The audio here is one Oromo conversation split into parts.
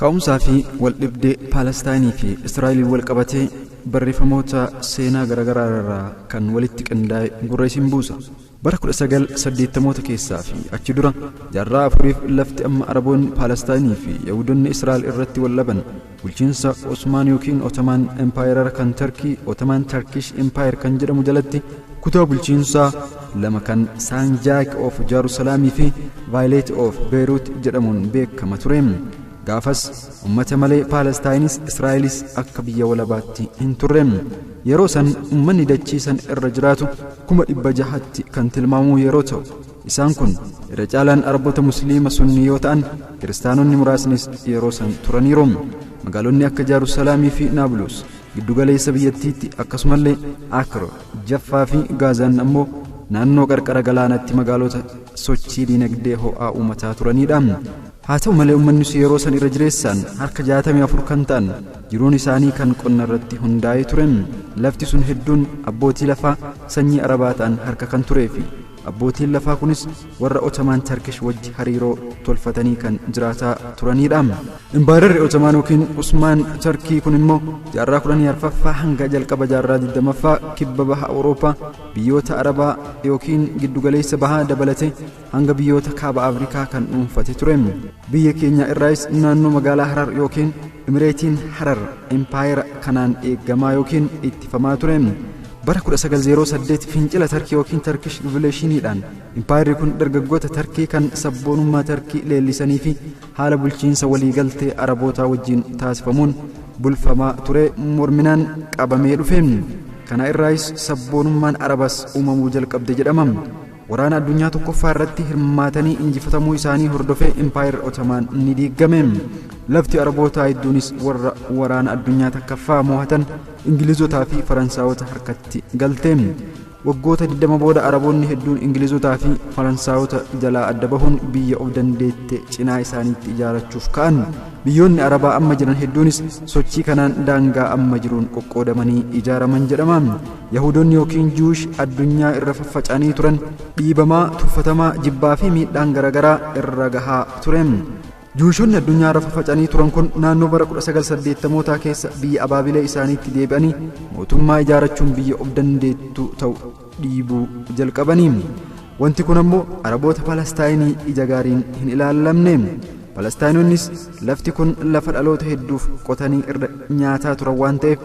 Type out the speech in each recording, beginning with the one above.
Ka'umsaa fi waldhibdee Paalestaayinii fi Israa'eliin wal qabatee barreeffamoota seenaa garaagaraa irraa kan walitti qindaa'e gurra isin buusa. Bara 1980moota keessaa fi achi dura jaarraa afuriif lafti amma Araboonni Paalestaayinii fi Yahudoonni Israa'el irratti wal laban bulchiinsa Osmaan yookiin Otomaan Empaayerar kan Tarkii Otomaan Turkish Empire kan jedhamu jalatti kutaa bulchiinsaa lama kan Saanjaak of Jaarusalamii fi Vaayileet of Beeruut jedhamuun beekama ture. Gaafas ummata malee Paalestaayinis Israa'elis akka biyya walabaatti hin turre. Yeroo san ummanni dachii san irra jiraatu 600,000tti kan tilmaamu yeroo ta'u, isaan kun irra caalaan Arabota Musliima Sunnii yoo ta'an, Kiristaanonni muraasnis yeroo san turaniiru. Magaalonni akka Jaarusalamii fi Naablus giddugaleessa biyyattiitti, akkasumallee Akro, Jaffaa fi Gaazaan ammoo naannoo qarqara galaanaatti magaalota sochii diinagdee ho'aa uummataa turanidha. Haa ta'u malee uummanni sun yeroo san irra jireessaan harka 64 kan ta'an jiruun isaanii kan qonna irratti hundaa'ee ture. Lafti sun hedduun abbootii lafaa sanyii Arabaa ta'an harka kan turee fi abbootiin lafaa kunis warra Otomaan Turkish wajji hariiroo tolfatanii kan jiraataa turanidha. Impaayerri Otomaan yookiin Usmaan Turkii kun immoo jaarraa 14ffaa hanga jalqaba jaarraa 20ffaa kibba baha Awurooppaa biyyoota Arabaa yookiin giddugaleessa bahaa dabalatee hanga biyyoota kaaba Afrikaa kan dhuunfate ture. Biyya keenya irraayis naannoo magaalaa Harar yookiin Imireetiin Harar impaayera kanaan eeggamaa yookiin ittifamaa ture. Bara 1908 fincila Tarkii yookiin Turkish Revolutionidhaan impaayerri kun dargaggoota Tarkii kan sabboonummaa Tarkii leellisanii fi haala bulchiinsa waliigaltee Arabootaa wajjin taasifamuun bulfamaa ture morminaan qabamee dhufe. Kana irraayis sabboonummaan Arabas uumamuu jalqabde jedhama. Waraana addunyaa tokkoffaa irratti hirmaatanii injifatamuu isaanii hordofee impaayerri Otomaan ni diigame. Lafti Arabootaa hedduunis warra waraana addunyaa takkaffaa mo'atan Ingilizotaa fi Faransaawota harkatti galte. Waggoota 20 booda Araboonni hedduun Ingilizotaa fi Faransaawota jalaa adda bahuun biyya of dandeette cinaa isaaniitti ijaarachuuf ka'an. Biyyoonni Arabaa amma jiran hedduunis sochii kanaan daangaa amma jiruun qoqqoodamanii ijaaraman jedhama. Yahudoonni yookiin Juush addunyaa irra faffaca'anii turan dhiibamaa, tuffatamaa, jibbaa fi miidhaan garaagaraa irra gahaa ture. Juushonni addunyaa irra faffaca'anii turan kun naannoo bara 1980mootaa keessa biyya abaabilee isaaniitti deebi'anii mootummaa ijaarachuun biyya of dandeettu ta'u dhiibuu jalqabanii. Wanti kun ammoo Araboota Palestaayinii ija gaariin hin ilaallamne. Palestaayinonnis lafti kun lafa dhaloota hedduuf qotanii irra nyaataa turan waan ta'eef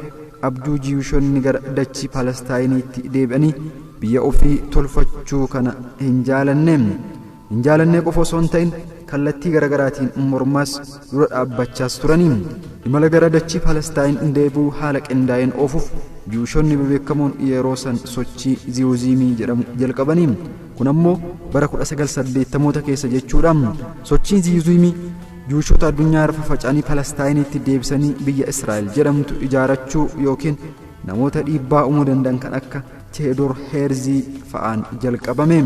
abjuu Jiwushonni gara dachii Palestaayiniitti deebi'anii biyya ofii tolfachuu kana hin jaalanne. Hin jaalannee qofa osoo hin ta'in kallattii garaagaraatiin mormaas dura dhaabbachaas turanii. Imala gara dachii Palestaayin deebi'uu haala qindaa'een oofuuf Jiwushonni bebeekamoon yeroo san sochii Ziyuuzimii jedhamu jalqabanii. Kun ammoo bara 1980moota keessa jechuudha. Sochiin Ziyuuzimii Juushota addunyaa irra faffaca'anii Palestaayinitti deebisanii biyya Israa'el jedhamtu ijaarachuu yookiin namoota dhiibbaa uumuu danda'an kan akka Teedoor Heerzii fa'aan jalqabame.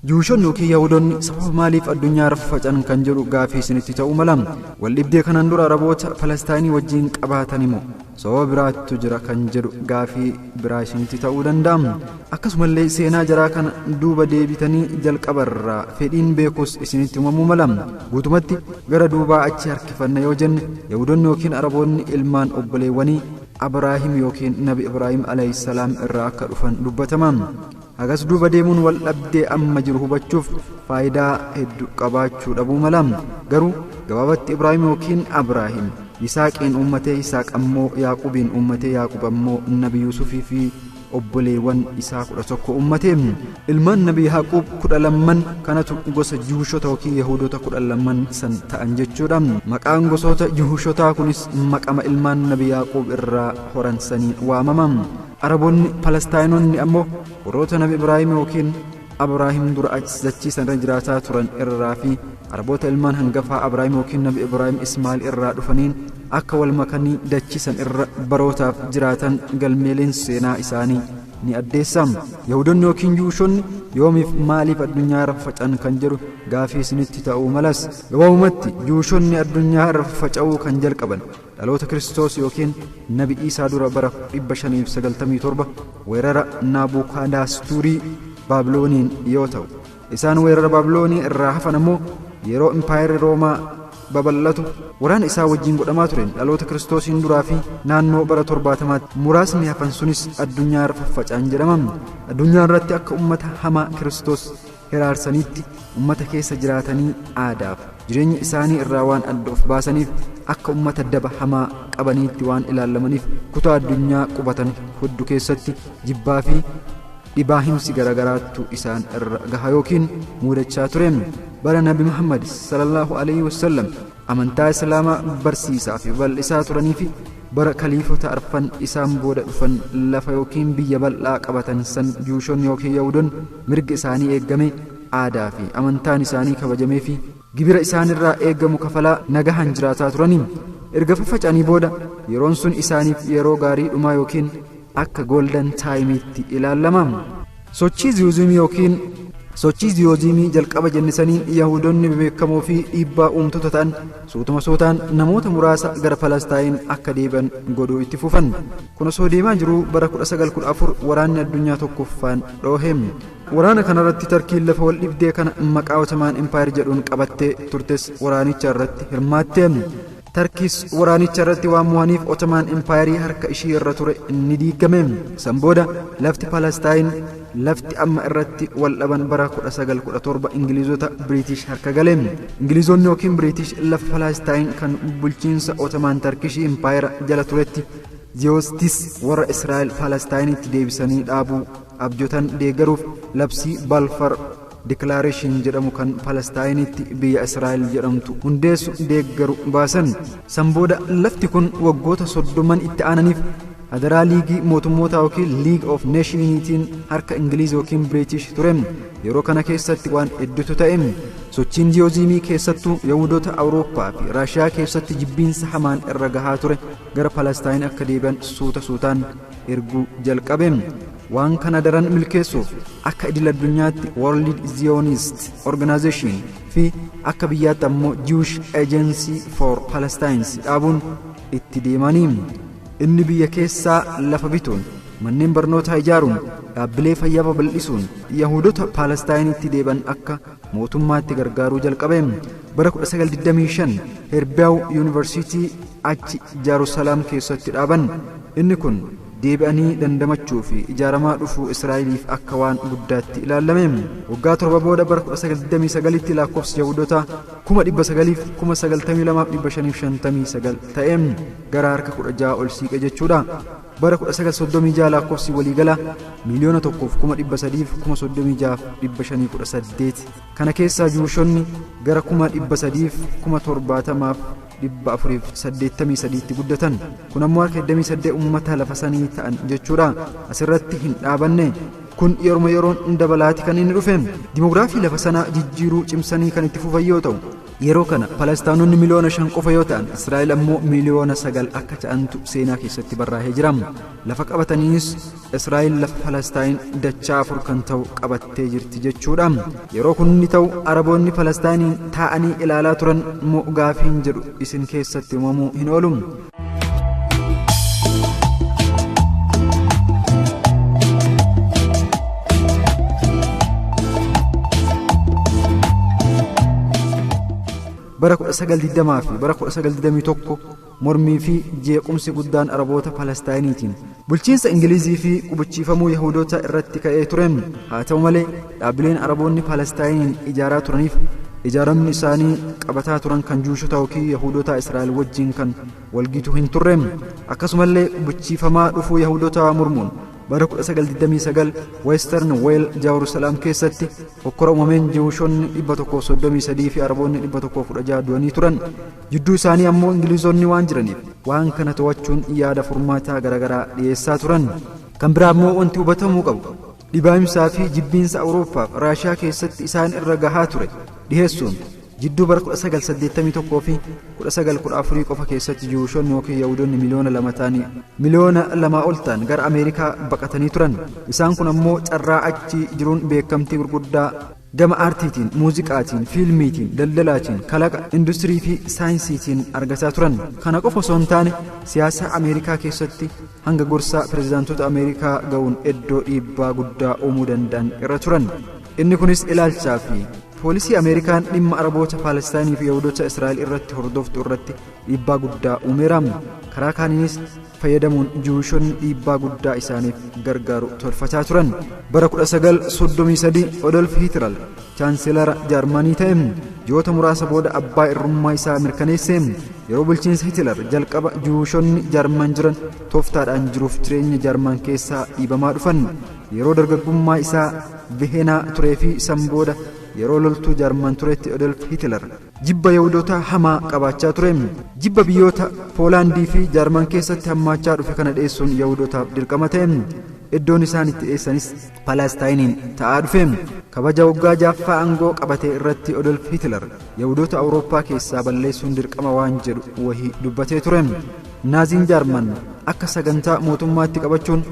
Juushonni yookiin Yahudoonni sababa maaliif addunyaa irra faffaca'an kan jedhu gaafii isinitti ta'uu mala. Waldhibdee kanaan dura Araboota Palestaayinii wajjin qabaatan immoo sababa biraattu jira kan jedhu gaafii biraa isinitti ta'uu danda'a. Akkasumallee seenaa jaraa kana duuba deebitanii jalqabarraa fedhiin beekuus isinitti uumamuu mala. Guutumatti gara duubaa achi harkifanna yoo jenne Yahudoonni yookiin Araboonni ilmaan obboleewwanii Abraahim yookiin Nabi Ibraahim alayhissalaam irraa akka dhufan dubbatama. Hagas duuba deemuun wal dhabdee amma jiru hubachuuf faayidaa hedduu qabaachuu dhabuu mala. Garuu gabaabatti Ibraahim yookiin Abraahim Yisaaqiin uummatee, Yisaaq ammoo Yaaqubiin uummatee, Yaaqub ammoo Nabi Yuusufii fi obboleewwan isaa 11 uummatee. Ilmaan Nabi Yaaqub 12 kanatu gosa Juushota yookiin Yahudoota 12 san ta'an jechuudha. Maqaan gosoota Juushotaa kunis maqama ilmaan Nabi Yaaqub irraa horan saniin waamama. Araboonni Palestaayinonni ammoo warroota Nabi Ibraahim yookiin Abraahim dura dachii san irra jiraataa turan irraa fi Araboota ilmaan hangafaa Abraahim yookiin Nabi Ibraahim Ismaa'il irraa dhufaniin akka wal makanii dachii san irra barootaaf jiraatan galmeeleen seenaa isaanii ni addeessa. Yahudoonni yookiin Juushonni yoomiif maaliif addunyaa irra faffaca'an kan jedhu gaafii isinitti ta'uu malas. Gabaabumatti Juushonni addunyaa irra faffaca'uu kan jalqaban Dhaloota Kiristoos yookiin Nabi Iisaa dura bara 597 weerara Naabukaadaasturii Baabilooniin yoo ta'u, isaan weerara Baabiloonii irraa hafan ammoo yeroo impaayerri Roomaa babal'atu waraana isaa wajjin godhamaa tureen dhaloota Kiristoosiin duraa fi naannoo bara 70tti muraasni hafan sunis addunyaa irra faffaca'an jedhaman. Addunyaa irratti akka ummata hamaa Kiristoos hiraarsaniitti ummata keessa jiraatanii aadaaf jireenya isaanii irraa waan adda of baasaniif akka ummata daba hamaa qabaniitti waan ilaalamaniif kutaa addunyaa qubatan hedduu keessatti jibbaa fi dhibaa himsi garagaraattu isaan irra gaha yookiin muudachaa ture. Bara Nabi Muhammad sallallahu alaihi wasallam amantaa Islaamaa barsiisaa fi bal'isaa turanii fi bara kaliifota arfan isaan booda dhufan lafa yookiin biyya bal'aa qabatan san Juushonni yookiin Yahudoon mirga isaanii eeggame aadaa fi amantaan isaanii kabajamee fi gibira isaanirraa eeggamu kafalaa nagahan jiraataa turanii. Erga faffaca'anii booda yeroon sun isaaniif yeroo gaarii dhumaa yookiin akka golden taayimiitti ilaalama. Sochii Ziyuuzimii yookiin sochii Ziyuuzimii jalqaba jennisaniin Yahudoonni beekamoo fi dhiibbaa uumtoota ta'an suutuma suutaan namoota muraasa gara Palestaayin akka deebi'an godhuu itti fufan. Kun osoo deemaa jiruu bara 1914 waraanni addunyaa tokkoffaan dhoohe. Waraana kanarratti Tarkiin lafa wal dhibdee kana maqaa Otomaan Impaayir jedhuun qabattee turtes waraanicha irratti hirmaatte. Tarkiis waraanicha irratti waan mo'aniif Otomaan Impaayirii harka ishii irra ture ni diigame. San booda lafti Palestaayin lafti amma irratti wal dhaban bara 1917 Ingiliizota Biriitish harka gale. Ingiliizonni yookiin Biriitish lafa Palestaayin kan bulchiinsa Otomaan Tarkishii Impaayira jala turetti Ziyoostis warra Israa'el Palestaayinitti deebisanii dhaabuu abjotan deeggaruuf labsii Balfar Declaration jedhamu kan Palestaayinitti biyya Israa'el jedhamtu hundeessu deeggaru baasan. San booda lafti kun waggoota 30 itti aananiif hadaraa liigii mootummoota yookiin League of Nationiitiin harka Ingiliiz yookiin Biriitish ture. Yeroo kana keessatti waan hedduutu ta'e. Sochiin Ziyoozimii keessattuu Yahudoota Awurooppaa fi Raashiyaa keessatti jibbiinsa hamaan irra gahaa ture gara Palestaayin akka deebi'an suuta suutaan erguu jalqabe. Waan kana daran milkeessuuf akka idil addunyaatti World Zionist Organization fi akka biyyaatti ammoo Jewish Agency for Palestines dhaabuun itti deemanii. Inni biyya keessaa lafa bituun, manneen barnootaa ijaaruun, dhaabbilee fayyaa babal'isuun Yahudoota Palestaayinitti deebi'an akka mootummaatti gargaaruu jalqabe. Bara 1925 Herbiyaaw Yuunivarsiitii achi Jaarusalam keessatti dhaaban. Inni kun deebi'anii dandamachuu fi ijaaramaa dhufuu Israa'eliif akka waan guddaatti ilaalame. Waggaa 7 booda bara 1929tti lakkoofsi Yahudoota 992,559 ta'e gara harka 16 ol siiqe jechuudha. Bara 1936 lakkoofsi waliigala 1,336,518. Kana keessaa Juushonni gara 370,483tti guddatan. Kun ammoo harka 28 uummata lafa sanii ta'an jechuudha. Asirratti hin dhaabanne. Kun yeruma yeroon dabalaati kan inni dhufe. Dimoogiraafii lafa sanaa jijjiiruu cimsanii kan itti fufan yoo ta'u, yeroo kana Palestaanonni miliyoona 5 qofa yoo ta'an, Israa'el ammoo miliyoona 9 akka ta'antu seenaa keessatti barraa'ee jira. Lafa qabataniis Israa'el lafa Palestaayin dachaa 4 kan ta'u qabattee jirti jechuudha. Yeroo kun ni ta'u Araboonni Palestaayiniin taa'anii ilaalaa turan immoo gaafiin jedhu isin keessatti uumamuu hin oolu. Bara 1920 fi bara 1921 mormii fi jeequmsi guddaan Araboota Palestaayiniitiin bulchiinsa Ingilizii fi qubachiifamuu Yahudoota irratti ka'ee ture. Haa ta'u malee dhaabbileen Araboonni Palestaayiniin ijaaraa turaniif ijaaramni isaanii qabataa turan kan Juushota yookiin Yahudoota Israa'el wajjin kan walgitu hin turre. Akkasumallee qubachiifamaa dhufuu Yahudoota mormuun bara 1929 Western Wall Jerusalem keessatti hokkora uumameen Jiwushonni 133 fi Araboonni 116 du'anii turan. Jidduu isaanii ammoo Ingiliizonni waan jiraniif waan kana to'achuun yaada furmaataa garaagaraa dhiyeessaa turan. Kan biraa ammoo wanti hubatamuu qabu dhibaa'imsaa fi jibbiinsa Awurooppaaf Raashiyaa keessatti isaan irra gahaa ture dhiheessuun jidduu bara 1981 fi 1914 qofa keessatti Jiwushonni yookiin Yahudoonni miliyoona 2 ta'anii miliyoona 2 ol ta'an gara Ameerikaa baqatanii turan. Isaan kun ammoo carraa achi jiruun beekamtii gurguddaa Gama aartiitiin, muuziqaatiin, fiilmiitiin, daldalaatiin, kalaqa industirii fi saayinsiitiin argataa turan. Kana qofa osoo hin taane siyaasa Ameerikaa keessatti hanga gorsaa pirezidaantota Ameerikaa ga'uun iddoo dhiibbaa guddaa uumuu danda'an irra turan. Inni kunis ilaalchaa fi poolisii Ameerikaan dhimma Araboota Paalestaayinii fi Yahudoota Israa'el irratti hordoftu irratti dhiibbaa guddaa uumeera. Karaa kaaniinis fayyadamuun Juushonni dhiibbaa guddaa isaaniif gargaaru tolfataa turan. Bara 1933 Adolf Hitler chaanselara Jaarmanii ta'e. Ji'oota muraasa booda abbaa irrummaa isaa mirkaneesse. Yeroo bulchiinsa Hitler jalqaba Juushonni Jaarman jiran tooftaadhaan jiruuf jireenya Jaarman keessaa dhiibamaa dhufan. Yeroo dargaggummaa isaa Viheenaa turee fi san booda yeroo loltuu Jaarman turetti Adolf Hitler jibba Yahudoota hamaa qabaachaa ture. Jibba biyyoota Poolaandii fi Jaarman keessatti hammaachaa dhufe kana dhiyeessuun Yahudootaaf dirqama ta'e. Iddoon isaan itti dhiyeessanis Palestaayiniin ta'aa dhufe. Kabaja waggaa 6ffaa aangoo qabate irratti Adolf Hitler Yahudoota Awurooppaa keessaa balleessuun dirqama waan jedhu wahii dubbatee ture. Naaziin Jaarman akka sagantaa mootummaatti qabachuun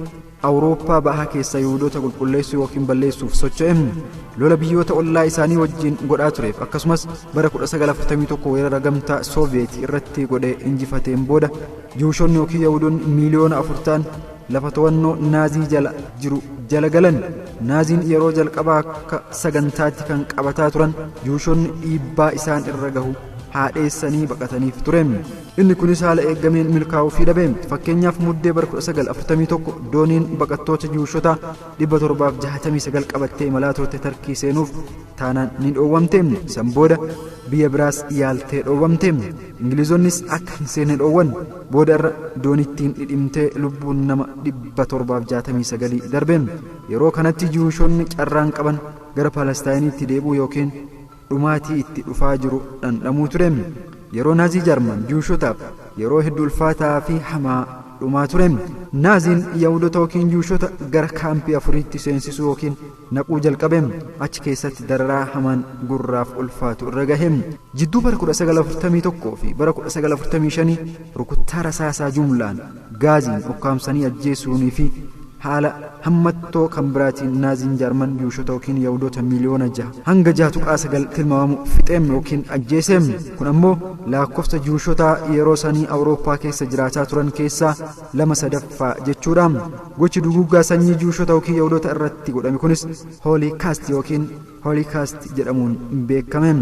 Awurooppaa bahaa keessa Yahudoota qulqulleessuu yookiin balleessuuf socho'e. Lola biyyoota ollaa isaanii wajjin godhaa tureef akkasumas bara 1941 weerara gamtaa Sooviyeet irratti godhee injifateen booda Juushonni yookiin Yahudoonni miiliyoona 4 ta'an lafa to'annoo Naazii jala jiru jala galan. Naaziin yeroo jalqabaa akka sagantaatti kan qabataa turan Juushonni dhiibbaa isaan irra gahu haadheessanii baqataniif ture. Inni kunis haala eegameen milkaa'uu fi dhabe. Fakkeenyaaf muddee bara 1941 dooniin baqattoota Juushota 769 qabattee imalaa turte Tarkii seenuuf taanaan ni dhoowwamte. San booda biyya biraas yaaltee dhoowwamte. Ingilizonnis akka hin seenne dhoowwan. Booda irra doonittiin dhidhimtee lubbuun nama 769 darbe. Yeroo kanatti Juushonni carraan qaban gara Palestaayiniitti deebi'uu yookiin dhumaatii itti dhufaa jiru dhandhamuu ture. Yeroo Naazii Jaarman Juushotaaf yeroo hedduu ulfaataa fi hamaa dhumaa ture. Naaziin Yahudoota yookiin Juushota gara kaampii 4tti seensisuu yookiin naquu jalqabe. Achi keessatti dararaa hamaan gurraaf ulfaatu irra gahe. Jidduu bara 1941 fi bara 1945 rukuttaa rasaasaa jumlaan gaaziin ukkaamsanii ajjeesuunii fi haala hammattoo kan biraatiin Naaziin Jaarman Juushota yookiin Yahudoota miiliyoona 6 hanga 6.9 tilmaamamu fixeem yookiin ajjeeseem. Kun ammoo lakkoofsa Juushotaa yeroo sanii Awurooppaa keessa jiraataa turan keessaa 2/3 jechuudha. Gochi duguuggaa sanyii Juushota yookiin Yahudoota irratti godhame kunis Hoolikaast yookiin Hoolikaast jedhamuun beekame.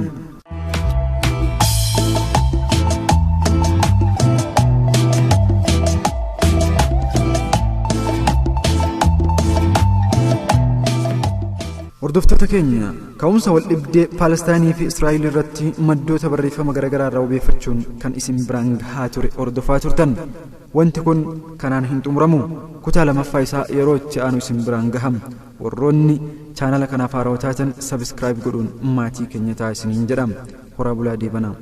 Hordoftoota keenya ka'umsa wal dhibdee Paalestaayinii fi Israa'el irratti maddoota barreeffama garaagaraa irraa obeeffachuun kan isin biraan gahaa ture hordofaa turtan. Wanti kun kanaan hin xumuramu. Kutaa 2ffaa isaa yeroo itti aanu isin biraan gaham. Warroonni chaanala kanaaf haarawaa taatan sabiskiraayib godhuun maatii keenya ta'a isiniin jedhama. Horaa bulaa deebanaa.